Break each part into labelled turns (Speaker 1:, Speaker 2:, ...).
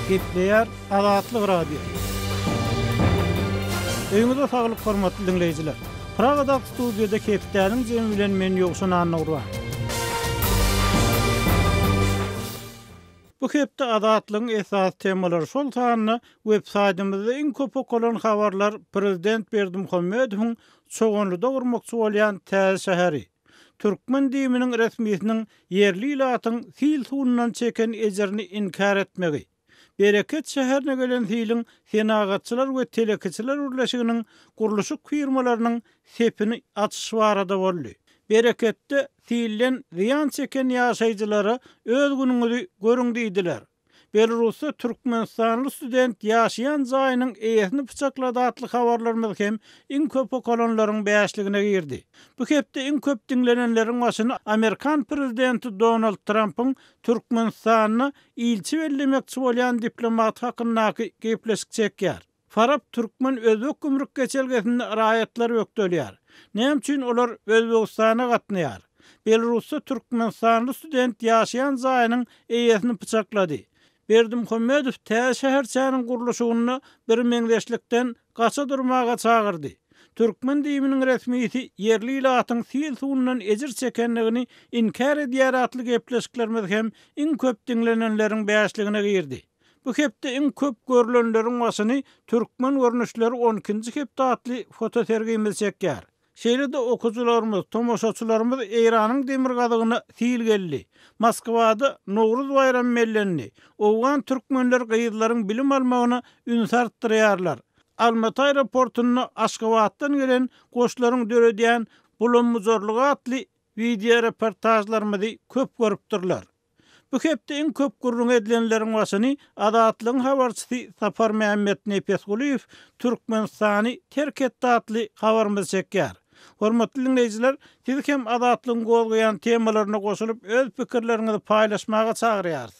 Speaker 1: Gepleýär Azatlyk Radiosy. Öýüňize saglyk hormatly diňleýjiler. Pragadaky studiýada hepdäniň jemi bilen men Ýowşan Annagurban. Bu hepde Azatlygyň esasy temalary şol sanda web saýtymyzda iň köp okalan habarlar prezident Berdimuhamedowyň Çoganlyda gurmakçy bolýan täze şäheri, Türkmen DIM-niň resmisiniň ýerli ilatyň sil suwundan çeken ejirini inkär etmegi, Bereket şäherine gelen siliň Senagatçylar we telekeçiler birleşiginiň gurluşyk firmalarynyň sepini açyşy barada boldy. Bereketde silden zyýan çeken ýaşaýjylara öz günüňizi görüň diýdiler. Belarusda türkmenistanly student ýaşaýan jaýynyň eýesini pyçaklady atly habarlarymyz hem iň köp okalanlaryň bäşligine girdi. Bu hepde iň köp diňlenenleriň başyny amerikan prezidenti Donald Trampyň Türkmenistanda ilçi bellemekçi bolýan diplomaty hakyndaky gepleşik çekýär. Farap türkmen-özbek gümrük geçelgesinde raýatlar bökdelýär. Näme üçin olar Özbegistana gatnaýar? Belarusda türkmenistanly student ýaşaýan jaýynyň eýesini pyçaklady. Berdimuhamedow täze şäherçäniň gurluşygynda birmeňzeşlikden gaça durmaga çagyrdy. Türkmen DIM-niň resmisi ýerli ilatyň sil suwundan ejir çekendigini inkär edýär atly gepleşiklerimiz hem iň köp diňlenenleriň bäşligine girdi. Bu hepde iň köp görlenleriň başyny Türkmen görnüşleri on ikinji hepde atly fotosergimiz çekýär. Şeýle-de okyjylarymyz, tomaşaçylarymyz Eýranyň demirgazygyna sil geldi. Moskwada Nowruz baýramy bellendi. Owgan türkmenleri gyzlaryň bilim almagyna ünsi artdyrýarlar. Almaty aeroportunda Aşgabatdan gelen goşlaryň döredýän bulam-bujarlygy atly wideoreportažlarymyzy köp görüpdirler. Bu hepde iň köp gürrüňi edilenleriň başyny Azatlygyň habarçysy Saparmämmet Nepesgulyýew Türkmenistany terk etdi atly habarymyzy çekýär. Hormatly diňleýjiler, sizi hem Azatlygyň gozgaýan temalaryna goşulyp öz pikirleriňizi paýlaşmaga çagyrýarys.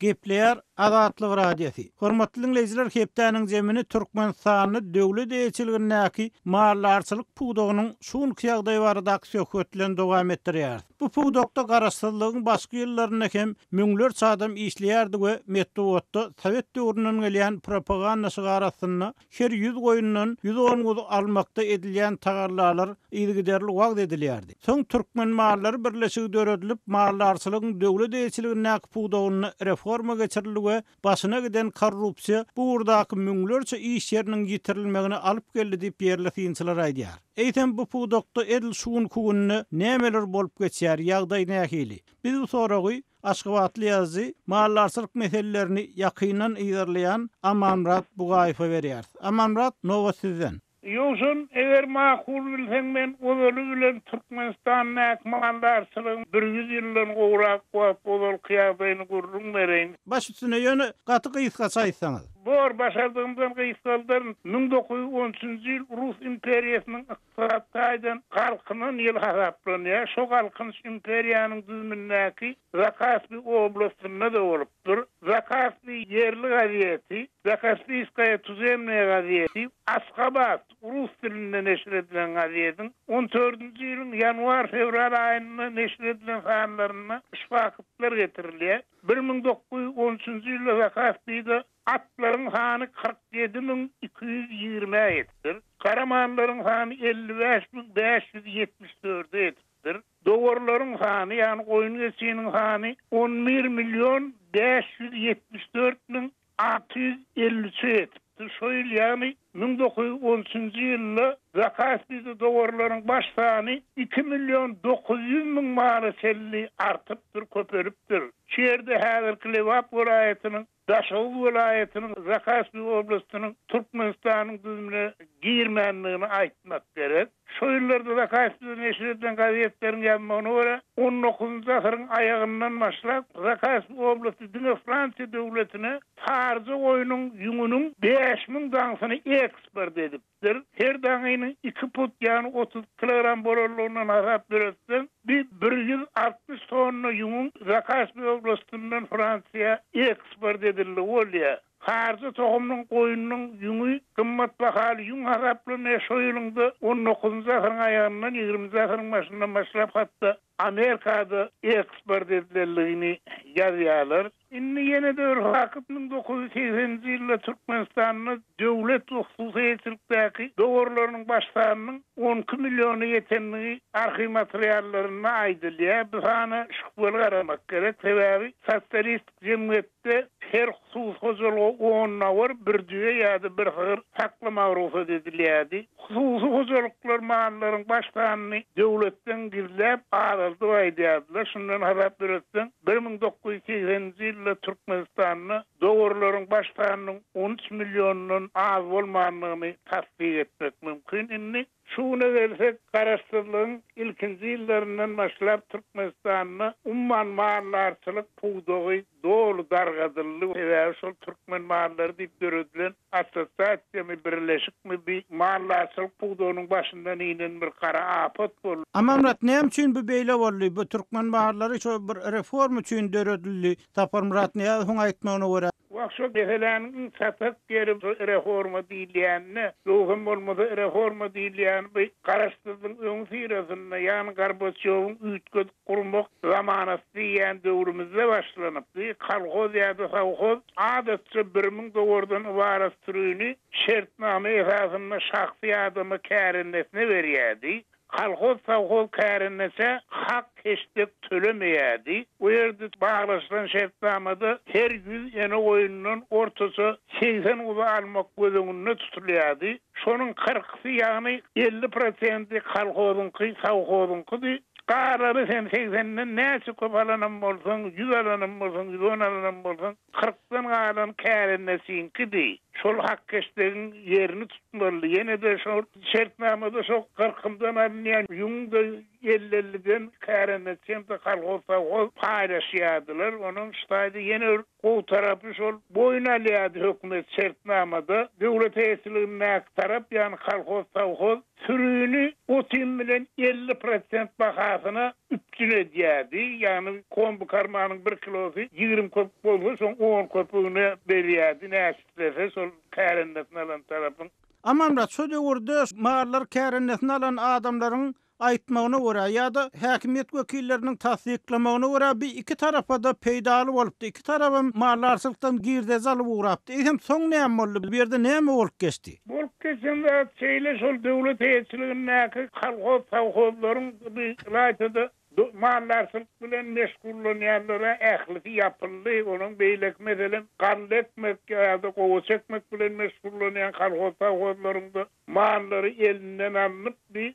Speaker 1: Gepleýär Azatlyk Radiosy. Hormatly diňleýjiler hepdäniň jemini Türkmenistanda döwlet eýeçiligindäki maldarçylyk pudagynyň şu günki ýagdaýy baradaky söhbet bilen dowam etdirýäris. Bu pudakda garaşsyzlygyň başky ýyllarynda hem müňlerçe adam işleýärdi we metbugatda sowet döwründen gelýän propaganda şygary astynda Her ýüz goýundan 110 guzy almakda edilýän tagallalar yzygiderli wagyz edilýärdi. Soň Türkmenmallary birleşigi döredilip, maldarçylygyň döwlet eýeçiligindäki pudagynda reforma geçirildi we başyna giden korrupsiýa bu ugurdaky müňlerçe iş ýeriniň ýitirilmegine alyp geldi diýip ýerli synçylar aýdýar. Eýsem bu pudakda edil şu günki günde nämeler bolup geçýär, ýagdaý nähili? Biz bu soragy Aşgabatly ýazyjy, maldarçylyk meselelerini ýakyndan yzarlaýan Amanmyrat Bugaýewe berýäris. Amanmyrat, nobat sizden.
Speaker 2: Ýowşan, eger makul bilseň men ozaly bilen Türkmenistandaky maldarçylygyň bir ýüz ýyldan gowrak wagt ozalky ýagdaýyny gürrüň bereýin.
Speaker 1: Baş üstüne, ýöne gaty gysgaça aýtsaňyz.
Speaker 2: Bor, başardygymdan gysgaldaryn. 1913-nji ýyl Rus imperiýasynyň Ykdysady taýdan galkynan ýyl hasaplanýar. Şo galkynyş imperiýanyň düzümindäki Zakaspi oblastynda-da bolupdyr. Zakaspi ýerli gazeti, Zakaspiýskaýa tuzemnaýa gazeti, Asgabat, rus dilinde neşir edilen gazetiň on dördünji ýylyň ýanwar-fewral aýynda neşir edilen sanlarynda şu faktlar getirilýär. 1913-nji ýylda Zakaspide Atlaryň sany 47 220-ä ýetipdir. Garamanlaryň sany 55 574-e ýetipdir. Dowarlaryň sany, ýagny goýun-geçiniň sany 11 million 574 müň 653-e ýetipdir. Şo ýyl, ýagny 1913-nji ýylda Zakaspide dowarlaryň baş sany iki million 900 müň mala çenli artypdyr, köpelipdir. Şu ýerde häzirki Lebap welaýatynyň Daşoguz welaýatynyň Zakaspi oblastynyň Türkmenistanyň düzümine girmändigini aýtmak gerek. Şo ýyllarda Zakaspide neşir edilen gazetleriň ýazmagyna görä, on dokuzynjy asyryň aýagyndan başlap, Zakaspi oblasty diňe Fransiýa döwletine saryja goýnuň ýüňüniň 5000 daňsyny eksport edipdir. Dir. Her daňynyň iki put, ýagny 30 kilogram bolanlygyndan hasap ýöretseň, bi 160 tonna ýüňüň Zakaspi oblastyndan Fransiýa eksport edildigi bolýar. Harja tohumynyň goýnunyň ýüňi gymmat bahaly ýüň hasaplanýar, şo ýylyňda on dokuzynjy asyryň aýagyndan, ýigriminji asyryň başyndan başlap hatda. Amerikada eksport edilendigini ýazýarlar. Indi ýene-de bir hakyt 1980-nji ýylda Türkmenistanda döwlet we hususy eýeçilikdäki dowarlarynyň baş sanynyň 12 milliona ýetendigi arhiw materiallarynda aýdylýar. Bu sana şübheli garamak gerek, sebäbi sosialistik jemgyýetde her hususy hojalyga on dowar, bir düýe ýa-da bir sygyr saklamaga rugsat edilýärdi. Hususy hojalyklar mallaryň baş sanyny döwletden gizläp, azaldyp aýdýardylar. Şundan hasap ýöretseň, 1980-nji ýylda Türkmenistanda dowarlaryň baş sanynyň 13 milliondan az bolmandygyny tassyk etmek mümkin. Indi şu güne gelsek, Garaşsyzlygyň ilkinji ýyllaryndan başlap Türkmenistanda umuman maldarçylyk pudagy doly dargadyldy, sebäbi şol türkmen mallary diýip döredilen assosiasiýamy, birleşikmi bi maldarçylyk pudagynyň başyndan inen bir gara apat boldy.
Speaker 1: Amanmyrat, näme üçin bu beýle boldy? Bu türkmen mallary şo bir reforma üçin döredildi, Saparmyrat Nyýazowyň aýtmagyna görä.
Speaker 2: Wah, şo meseläniň iň çatak ýeri şo reforma diýilýänine, ýogsam bolmasa reforma diýilýäni bi garaşsyzlygyň öňüsyrasynda, ýagny Gorbaçýowyň üýtgedip gurmak zamanasy diýýän döwrümizde başlanypdy. Kolhoz ýa-da sowhoz adatça 1000 dowardan ybarat sürüni şertnama esasynda şahsy adama kärendesine berýärdi. Kolhoz-sowhoz kärendeçä hak-heşdek tölemeýärdi. Bu ýerde baglaşylan şertnamada her 100 ene goýundan ortaça 80 guzy almak göz öňünde tutulýardy. Şonuň kyrkysy, ýagny 50 prosenti kolhozyňky, sowhozyňkydy. Galany sen segsenden näçe köp alanam bolsaň, ýüz alanam bolsaň, 110 alanam bolsaň, kyrkdan galan kärendeçiňkidi. Şol hak-heşdegiň ýerini tutmalydy. Ýene-de şol şertnamada şo gyrkymdan alynýan ýüňüň-de elli-elliden kärendeçi hem-de kolhoz-sowhoz paýlaşýardylar. Onuň şu taýda ýene bir gowy tarapy şol boýun alýardy hökümet şertnamada. Döwlet eýeçiligindäki tarap, ýagny kolhoz-sowhoz Sürini otyn bilen 50 prosent bahasyna üpjün edýärdi. Ýagny kombikarmanyň bir kilosy 20 köpük bolsa, şoň on köpügine berýärdi, näçe islese şol kärendesine alan tarapyň.
Speaker 1: Amanmyrat, şo döwürde mallar kärendesine alan adamlaryň aýtmagyna görä ýa-da häkimiýet wekilleriniň tassyklamagyna görä bi iki tarapa-da peýdaly bolupdy. Iki tarabam maldarçylykdan girdeji alyp ugrapdy. Eýsem soň näme boldy? Bu ýerde näme bolup geçdi?
Speaker 2: Bolup geçen zat şeýle, şol döwlet eýeçiligindäki kolhoz-sowhozlaryň bi ylaýta-da maldarçylyk bilen meşgullanýanlara ählisi ýapyldy. Onuň beýleki meselem galla ekmek ýa-da gowaça ekmek bilen meşgullanýan kolhoz-sowhozlaryň-da Mallary elinden alnyp, bi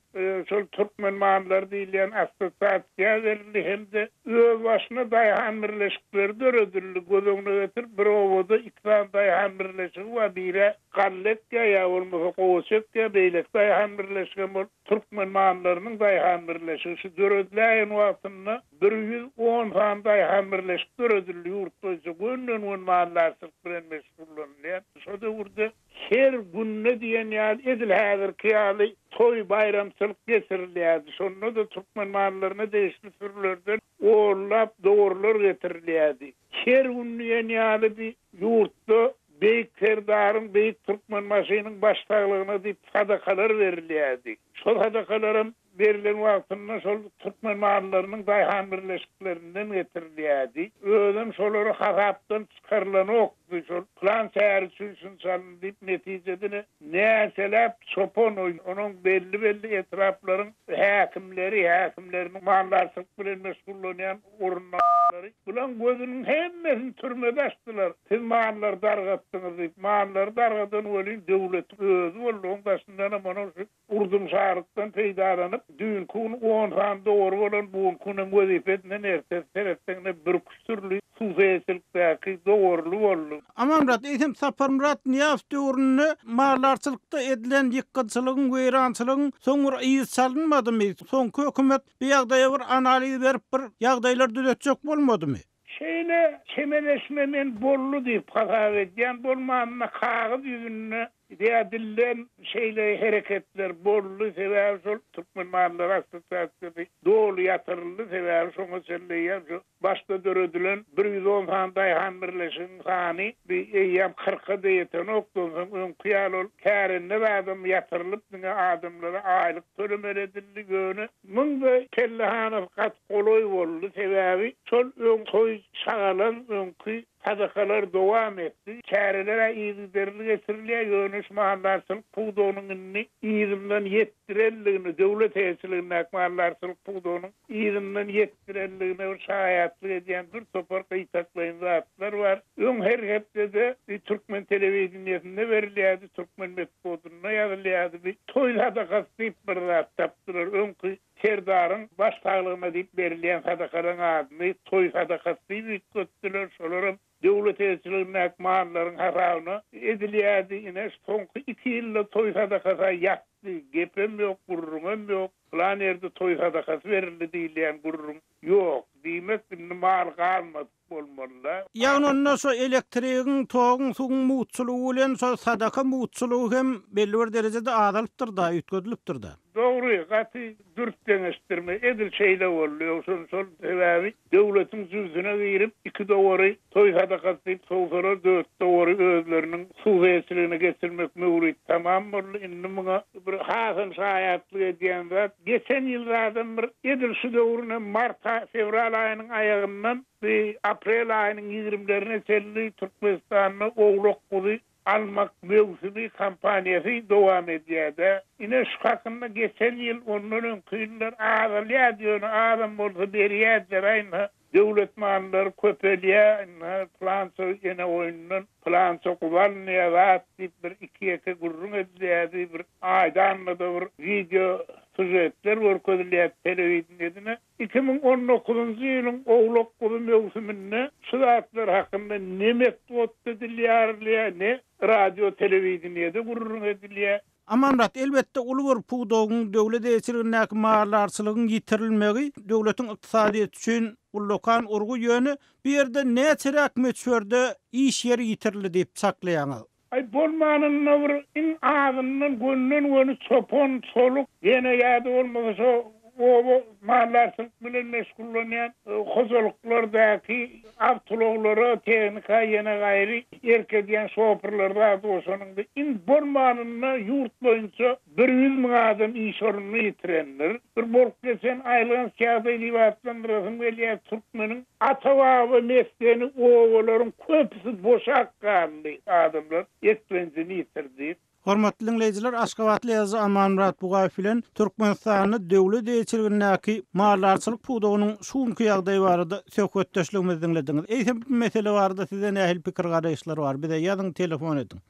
Speaker 2: şol Türkmen mallary diýilýän assosiasiýa berildi hem-de özbaşyna daýhan birleşikleri döredildi. Göz öňüne getir, bir obada iki sany daýhan birleşigi bar, biri galla ekýär ýa bolmasa gowaça ekýär, beýleki daýhan birleşigem ol Türkmen mallarynyň daýhan birleşigi. Şu dörediläýen wagtynda 110 sany daýhan birleşik döredildi ýurt boýunça gönden-göni maldarçylyk bilen meşgullanylýan. Şo döwürde Her günde diýen ýaly, edil häzirki ýaly toý, baýramçylyk geçirilýärdi. Şonda-da türkmen mallaryna degişli sürülerden onlap dowarlar getirilýärdi. Her gün diýen ýaly bi ýurtda Beýik Serdaryň, Beýik Türkmenbaşynyň baş saglygyna diýip sadakalar berilýärdi. Şol sadakalaram berlen wagtynda şol türkmen mallarynyň daýhan birleşiklerinden getirilýärdi. Özem şolary hasapdan çykarylanokdy. Şol pylan şäher üçin şunça alyndy diýip, netijede näçeläp çopan, onuň belli-belli etraplaryň häkimleri, häkimleriniň maldarçylyk bilen meşgullanýan orunbasarlary bulaň gözüniň hemmesini türmede açdylar. Siz mallary dargatdyňyz diýip. Mallary dargadan welin döwletiň özi boldy. Oň daşyndanam onuň şu Urdum-şarykdan peýdalanyp, düýnki gün on sany dogry bolan, bu günki günem wezipesinden ertesi seretseňde birküç dürli hususyýetçilikdäki dogruly boldy.
Speaker 1: Amanmyrat, eýsem Saparmyrat Nyýazow döwründe maldarçylykda edilen ýykgynçylygyň, weýrançylygyň soň bir yzy çalynmadymy? Soňky hökümet bu ýagdaýa bir analiz berip bir ýagdaýlary düzetjek bolmadymy?
Speaker 2: Şeýle çemeleşme men boldy diýip hasap edýän, bolmanda kagyz ýüzünde. Diýä dilden şeýle hereketler boldy, sebäbi şol Türkmen mallary assosiasiýasy doly ýatyryldy, sebäbi şoňa çenli eýýäm şu başda döredilen 110 sany daýhan birleşigiň sany bi eýýäm kyrka-da ýetenokdy, onsoň öňki ýaly ol kärende zadam ýatyrylyp diňe adamlara aýlyk tölemeli edildi, ýöne muň-da pellehanasy gaty golaý boldy, sebäbi şol öň toý şagalaň öňki Sadakalar dowam etdi. Çäreler-ä yzygiderli geçirilýär, ýöne şu maldarçylyk pudagynyň indi yzyndan ýetdirenligini, döwlet eýeçiligindäki maldarçylyk pudagynyň yzyndan ýetdirenligine bir şaýatlyk edýän bir topar gytaklaýyn zatlar bar. Öň her hepdede bir türkmen telewideniýesinde berilýärdi, türkmen metbugatynda ýazylýardy, bir toý sadakasy diýip bir zat tapdylar. Öňki Serdaryň baş saglygyna diýip berilýän sadakalaryň adyny toý sadakasy diýip üýtgetdiler. Şolaram döwlet eýeçiligindäki mallaryň hasabyna edilýärdi. Ine, şu soňky iki ýylda toý sadakasy-a ýatdy. Gepem ýok, gürrüňem ýok. Pylan ýerde toý sadakasy berildi diýilýän gürrüň ýok. Diýmek, indi mal galmadyk bolmaly-da.
Speaker 1: Ýagny onda şo elektrigiň, toguň, suwuň mugtçulygy bilen şo sadaka mugtçulygy hem belli bir derejede azalypdyr-da, üýtgedilipdir-de.
Speaker 2: Dogry, gaty dürs deňeşdirme, edil şeýle boldy. Ýogsam şol sebäbi döwletiň jübsüne girip, iki dowary toý sadakasy diýip sowsalar, dört dowary özleriniň hususyýetçiligine geçirmek möwrit tamam boldy. Indi muňa bir hasam şaýatlyk edýän zat, geçen ýyl zadam bir edil şu döwrüne mart, fewral aýynyň aýagyndan bir aprel aýynyň ýigrimlerine çenli Türkmenistanda owlak-guzy almak möwsümi kampaniýasy dowam edýär-de. Ine, şu hakynda geçen ýyl, ondan öňki ýyllar azalýardy, ýöne azam bolsa berýärdiler. Ynha, döwlet mallary köpelýär, ynha, pylança ene goýundan pylança guzy alynýar zat diýip bir iki-ýeke gürrüň edilýärdi, bir aýda-da bir wideo sýužetler görkezilýärdi telewideniýede. 2019-njy ýylyň owlak-guzy möwsüminde şu zatlar hakynda ne metbugatda dil ýarylýar, ne radio-telewideniýede gürrüň edilýär.
Speaker 1: Amanmyrat, elbetde uly bir pudagyň, döwlet eýeçiligindäki maldarçylygyň ýitirilmegi döwletiň ykdysadyýeti üçin ullakan urgy, ýöne bu ýerde näçeräk möçberde iş ýeri ýitirildi diýip çaklaýaňyz?
Speaker 2: Aý, bolmanynda bir iň azyndan gönden-göni çopan, çoluk, ýene ýa-da bolmasa şo oba maldarçylyk bilen meşgullanýan hojalyklardaky awtoulaglara, tehnika ýene gaýry erk edýän şoförler zady goşanyňda iň bolmanynda ýurt boýunça bir 100 müň adam iş ornuny ýitirendir. Bir bolup geçen aýylganç ýagdaý diýip atlandyrasym gelýär, türkmeniň ata-baba mesgeni obalaryň köpüsi boşap galdy, adamlar eklenjini ýitirdi.
Speaker 1: Hormatly diňleýjiler, aşgabatly ýazyjy Amanmyrat Bugaýew bilen Türkmenistanda döwlet eýeçiligindäki maldarçylyk pudagynyň şu günki ýagdaýy barada söhbetdeşligimizi diňlediňiz. Eýsem bu mesele barada sizde nähili pikir-garaýyşlar bar? Bize ýazyň, telefon ediň.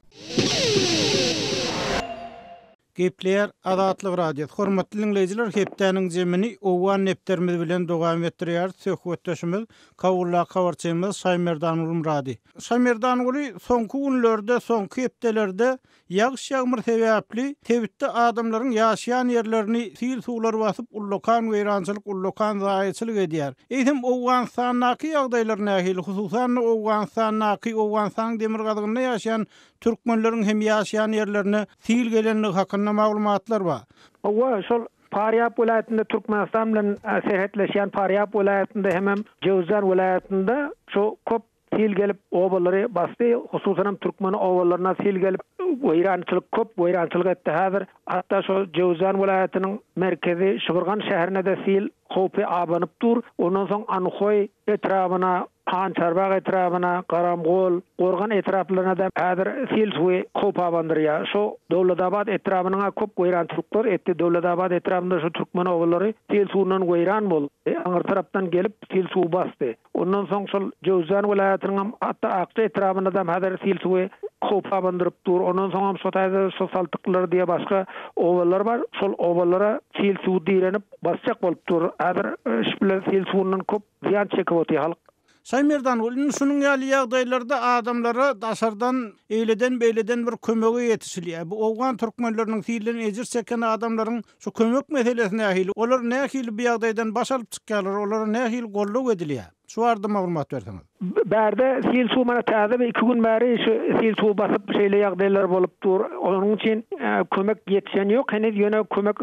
Speaker 1: Gepleýär Azatlyk Radiosy. Hormatly diňleýjiler, hepdäniň jemini Owgan depderimiz bilen dowam etdirýäris. Söhbetdeşimiz Kabuldaky habarçymyz Şaýmerdan Gulmyrady. Şaýmerdanguly, soňky günlerde, soňky hepdelerde ýagyş-ýagmyr sebäpli sebitde adamlaryň ýaşaýan ýerlerini sil suwlar basyp, ullakan weýrançylyk, ullakan zaýaçylyk edýär. Eýsem, Owganystandaky ýagdaýlar nähili? Hususan-da, Owganystandaky, Owganystanyň demirgazygynda ýaşaýan türkmenleriň hem ýaşaýan ýerlerine sil gelendigi hakynda maglumatlar bar.
Speaker 3: Hawa, şol Farýap welaýatynda Türkmenistan bilen serhetleşýän Farýap welaýatynda hemem Jöwüzjan welaýatynda şu köp sil gelip obalary basdy, hususanam türkmen obalaryna sil gelip weýrançylyk köp weýrançylyk etdi. Häzir hatda şo Jöwüzjan welaýatynyň merkezi Şybyrgan şäherine-de sil howpy abanyp dur. Ondan soň Anhoý etrabyna Hançarbag etrabyna, Garamgol, Gorgan etraplaryna-da häzir sil suwy howp abandyrýar. Şu Döwletabat etrabynyň-a köp weýrançylyklar etdi. Döwletabat etrabynda şu türkmen obalary sil suwundan weýran boldy. Aňyr tarapdan gelip sil suwy basdy. Ondan soň şol Jöwüzjan welaýatynyňam hatda Akja etrabynadam häzir sil suwy howp abandyryp dur. Ondan soňam şo taýda şo Saltyklar diýe başga obalar bar. Şol obalara sil suwy direnip basjak bolup dur. Häzir şu bilen sil suwundan köp Zyýan çekip otyr halk.
Speaker 1: Şaýmerdan indi şunuň ýaly ýagdaýlarda adamlara daşardan eýleden-beýleden bir kömege ýetişilýär. Bu owgan türkmenleriniň silden ejir çeken adamlaryň şu kömek meselesi nähili? Olar nähili bu ýagdaýdan baş alyp çykýarlar? Olara nähili goldaw edilýär? Şu barada maglumat berseňiz.
Speaker 3: Bärde sil suw mana täze bir iki gün bäri şu sil suwy basyp şeýle ýagdaýlar bolup dur. Onuň üçin kömek ýetişen ýok heniz ýöne kömek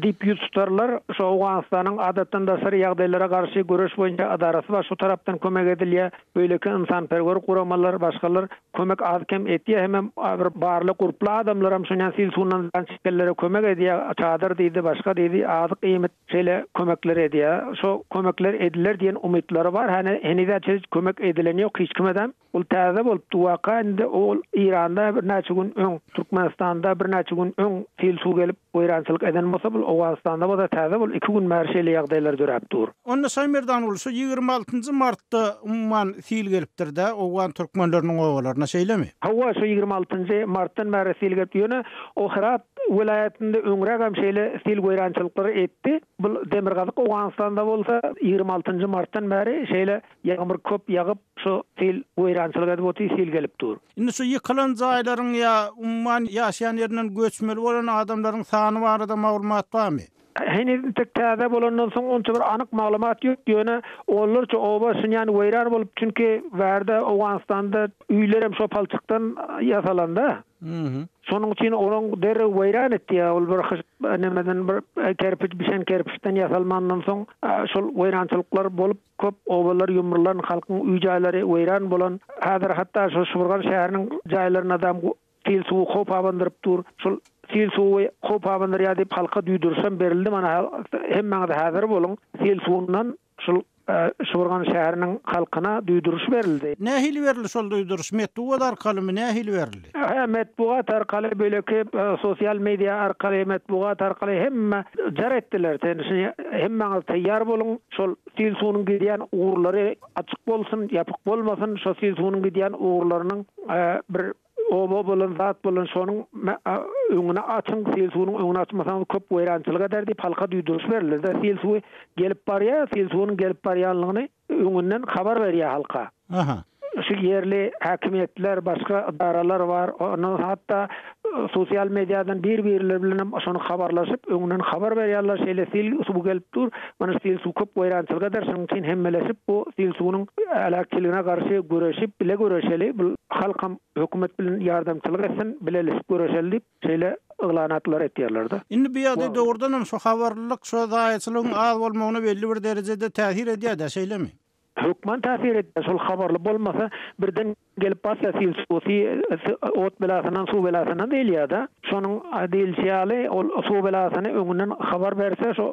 Speaker 3: diýip ýüz tutarlar. Şu Owganystanyň adatdan daşary ýagdaýlara garşy göreş boýunça ydarasy bar şu tarapdan kömek edilýär. Beýleki ynsanperwer guramalar başgalar kömek az-kem etýär hemem bir barly gurply adamlaram şonýan sil suwundan zyýan çekenlere kömek edýär çadyr diýdi başga diýdi azyk iýmit Şeýle kömekler edýär. Şo kömekler ediler diýen umytlary bar. Häne heniz-ä hiç kömek edileni ýok hiç kimedem. Ol täze bolupdy waka. Indi ol Eýranda birnäçe gün öň, Türkmenistanda birnäçe gün öň sil suw gelip weýrançylyk eden bolsa, bul Owganystanda bolsa täze bul iki gün bäri şeýle ýagdaýlar döräp dur.
Speaker 1: Onda Şaýmerdanguly şu 26 njy martda umuman sil gelipdir-dä owgan türkmenleriniň obalaryna şeýlemi?
Speaker 3: Hawa şu 26 njy martdan bäri sil gelipdi. Ýöne o Hyrat welaýatynda öňrägem şeýle sil weýrançylyklary etdi. Bu demirgazyk Owganystanda bolsa 26 njy martdan bäri şeýle ýagmyr köp ýagyp, şu sil weýrançylyk edip otyr, sil gelip dur.
Speaker 1: Indi şu ýykylan jaýlaryň ýa umuman ýaşaýan ýerinden göçmeli bolan adamlaryň sany barada maglumat barmy?
Speaker 3: Heniz entek täze bolandan soň onça bir anyk maglumat ýok, ýöne onlarça oba şunýan weýran bolup, çünki bärde Owganystanda öýlerem şo palçykdan ýasalanda. Şonuň üçin olaň derrew weýran etýär, ol bir hyş nemeden bir kerpiç bişen kerpiçden ýasalmandan soň şol weýrançylyklar bolup köp obalar ýumrulan, halkyň öý jaýlary weýran bolan. Häzir hatda şo Şybyrgan şäheriniň jaýlarynadam Sil suwy howp abandyryp dur. Şol sil suwy howp abandyrýar diýip halka duýduryşam berildi. Mana hemmäňiz häzir boluň. Sil suwundan şol Şybyrgan şäheriniň halkyna duýduryş berildi.
Speaker 1: Nähili berildi şol duýduryş? Metbugat arkalymy, nähili berildi?
Speaker 3: Hä, metbugat arkaly, beýleki sosial media arkaly, metbugat arkaly hemme jar etdiler. Sen şuny hemmäňiz taýýar boluň. Şol sil suwunyň gidýän ugurlary açyk bolsun, ýapyk bolmasyn. Şo sil suwunyň gidýän ugurlarynyň bir oba bolan, zat bolan şonuň öňüni açyň, sil suwunyň öňüni açmasaňyz köp weýrançylyk eder diýip halka duýduryş berildi-de, sil suwy gelip barýar, sil suwunyň gelip barýanlygyny öňünden habar berýär halka.
Speaker 1: Aha.
Speaker 3: Şu ýerli häkimiýetler, başga edaralar bar, ondan hatda sosial mediadan bir-birleri bilen hem şony habarlaşyp, öňünden habar berýärler, şeýle sil suwy gelip dur, mana sil suw köp weýrançylyk eder, şonuň üçin hemmeleşip bu sil suwunyň heläkçiligine garşy göreşip, bile göreşeli, bu halkam hökümet bilen ýardamçylyk etsin, bileleşip göreşeli diýip, şeýle yglanatlar etýärler-de.
Speaker 1: Indi bu ýagdaý dogrudanam şu habarlylyk şu zaýaçylygyň az bolmagyna belli bir derejede täsir edýär-dä, şeýlemi?
Speaker 3: Hökman täsir edýär, şol habarly bolmasa, birden gelip basýar sil suwy, ot belasyndan, suw belasyndan diýilýär-de. Şonuň diýilişi ýaly, ol suw belasyny öňünden habar berse, şo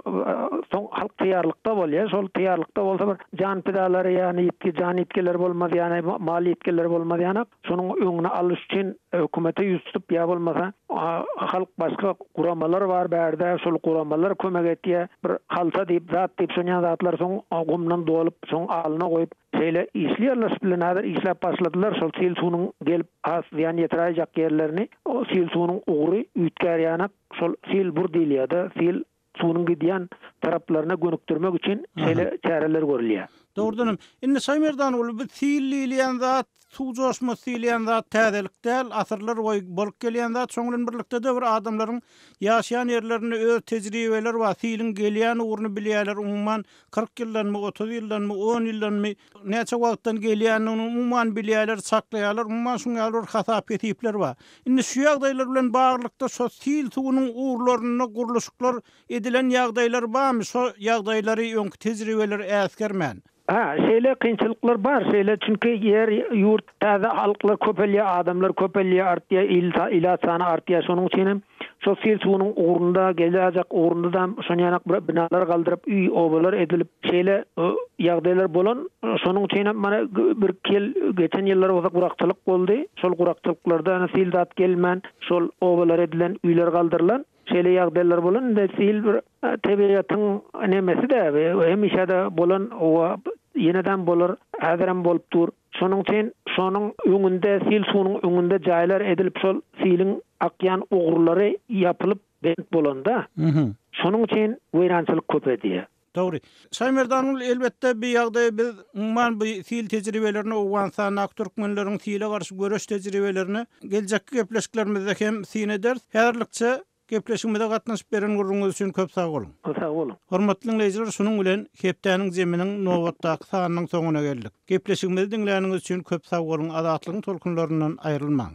Speaker 3: soň halk taýýarlykda bolýar. Şol taýýarlykda bolsa bir jan pidalary, ýagny ýitgi, jan ýitgileri bolmaz, ýagny mal ýitgileri bolmaz ýanak. Şonuň öňüni alyş üçin hökümete ýüz tutup ýa bolmasa halk başga guramalar bar bärde şol guramalar kömek etýä bir halta diýip zat diýip şonýan zatlar soň gumdan dolup soň alyna goýup şeýle işleýärler şu bilen häzir işläp başladylar şol sil suwunyň gelip has zyýan ýetiräýjek ýerlerini o sil suwunyň ugry üýtgär ýanak şol sil bur diýilýärde sil suwunyň gidýän taraplaryna gönükdirmek üçin şeýle çäreler görülýär.
Speaker 1: Dogrudan hem, indi Şaýmerdanguly bu sil diýilýän zat, suw joşmasy diýilýän zat täzelik däl, asyrlar boýy bolup gelýän zat. Şoň bilen birlikde-de bir adamlaryň ýaşaýan ýerlerinde öz tejribeleri bar, siliň gelýän ugruny bilýärler, umuman 40 ýyldanmy, 30 ýyldanmy, on ýyldanmy, näçe wagtdan gelýändigini umuman bilýärler, çaklaýarlar, umuman şuň ýaly bir hasap-hesipler bar. Indi şu ýagdaýlar bilen baglylykda şo sil suwunyň ugurlarynda gurluşyklar edilen ýagdaýlar barmy, şo ýagdaýlary, öňki tejribeleri äsgermän?
Speaker 3: Hä, şeýle kynçylyklar bar, şeýle, çünki ýer, ýurt, täze halklar köpelýär, adamlar köpelýär, artýar, il, ilat sany artýar, şonuň üçin hem şol sil suwunyň ugrunda, geläýjek ugrunda-da şon ýanak bir binalar galdyryp, öý, obalar edilip, şeýle ýagdaýlar bolan. Şonuň üçin hem mana birki ýyl, geçen ýyllar bolsa gurakçylyk boldy. Şol gurakçylyklarda ýöne sil zat gelmän, şol obalara edilen öýler galdyrylan. Şeýle ýagdaýlar bolan. Indi sil bir tebigatyň nemesi-dä, hemişe-de bolan, ýene-dem bolar, häzirem bolup dur. Şonuň üçin şonuň öňünde, sil suwunyň öňünde jaýlar edilip, şol siliň akýan ugurlary ýapylyp bent bolanda, şonuň üçin weýrançylyk köp edýär.
Speaker 1: Dogry. Şaýmerdanguly, elbetde, bu ýagdaýy biz, umuman, bu sil tejribelerine, Owganystandaky türkmenleriň sile garşy göreş tejribelerine geljekki gepleşiklerimizde hem syn ederis. Häzirlikçe. Gepleşigimize gatnaşyp beren gürrüňiňiz üçin köp sag boluň.
Speaker 3: Sag boluň.
Speaker 1: Hormatly diňleýjiler şunuň bilen hepdäniň zeminiň nobatdaky sanynyň soňuna geldik. Gepleşigimizi diňläniňiz üçin köp sag boluň Azatlygyň tolkunlaryndan aýrylmaň.